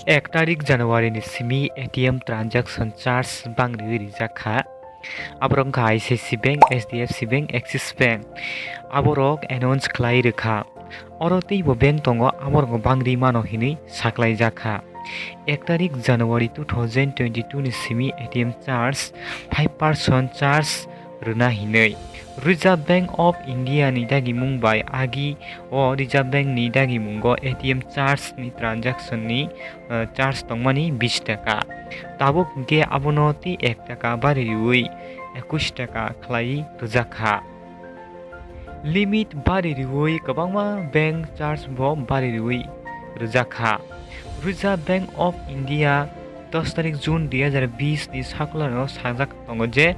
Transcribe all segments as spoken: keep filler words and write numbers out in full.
Ek tarik January ni simi A T M transaction charge bang riwi rijak kha. Aborok wngkha I C I C I Bank, H D F C Bank, Axis Bank. Aborok announce khlai rwkha. Oro teibo bank tongo, aborok bang ri mano hinwi saklaijak kha. Ek tarik January two thousand twenty-two ni simi A T M charge five percent charge rwna hinwi. Reserve Bank of India ni dagimung bai agi o Reserve Bank ni dagimungo A T M charge ni transaction ni, eh, charge tongmani bish taka. Tabuk hinkhe abono tei ek taka bari riwi ekush taka khlai rwjak kha. Limit bari riwi kwbangma bank charge bo bari riwi rwjak kha. Reserve Bank of India dos tarik June dui hazar bish ni circular o sajak tongo je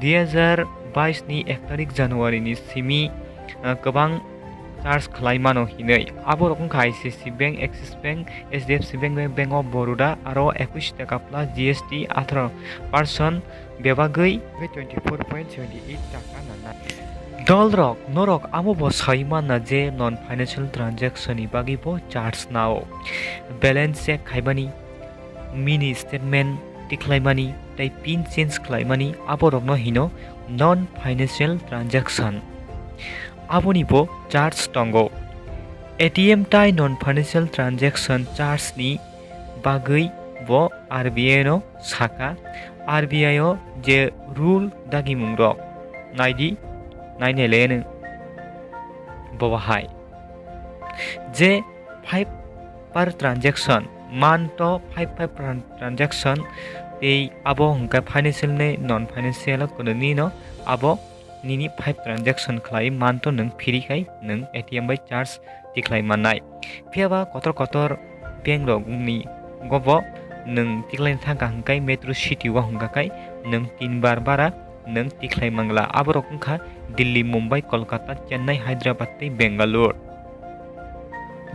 dui hazar bais ni ek tarik January ni simi, ah, kwbang charge khlai mano hinwi. Aborok wngkha I C I C I Bank, Axis Bank, H D F C Bank, Bank of Baroda, aro ekush taka plus G S T atharo percent bebagwi twenty four point seventy eight taka nana. Dolrok, norok amo bo sai manna je non financial transaction ni bagwi bo charge nao. Balance check khaimani, mini statement tikhlaimani tei pin change khlaimani, aborokno hino non financial transaction. Aboni bo charge tongo. A T M tai non financial transaction charge ni bagwi bo R B I no sakha. R B I o je rule dagimungrok naidi, nainai le nwng bo bahai je five per transaction, month o five five tran-, transaction, tei abo hwnkhe financial ni non financial o kwrwini no abo nini five transaction khlai month o nwng free khai nwng A T M bai charge tikhlai mannai. Phiya ba kotor kotor bank rok ni gobo nwng tikhlai thangkha hwnkhe metro city o hwnkha khai nwng tin bar bara nwng tikhlai mangla. Aborok wngkha Delhi, Mumbai, Kolkata, Chennai, Hyderabad tei Bangalore.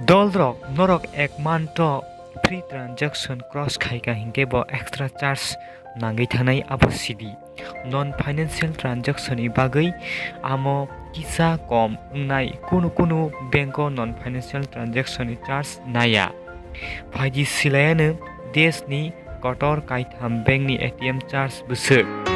Dolrok, norok ek month o free transaction cross khaika hinkhe bo extra charge nangwi thangnai abo sidi. Non financial transaction ni bagwi amo kisa kom wngnai, kunu kunu bank o non financial transaction ni charge naya. Phaidi silayano desh ni kotor kaitham bank ni A T M charge bwswk.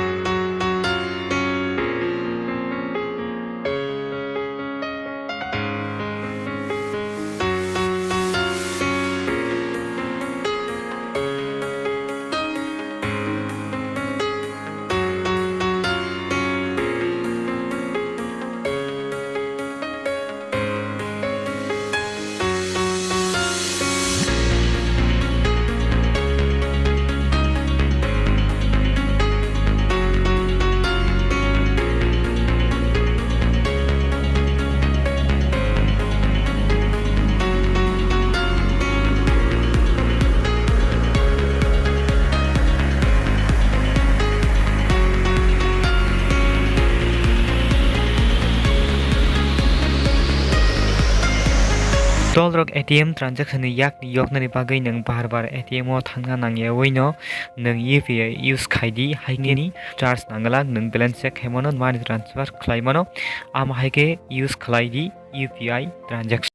Dolrok A T M transaction ni yakni yoknani bagwi nwng bar bar A T M o thangna nangyawi no nwng U P I use khai di, hai khe ni charge nangwlak nwng balance check khai mano, money transfer khlai mano, amo hai khe use khlai di U P I transaction.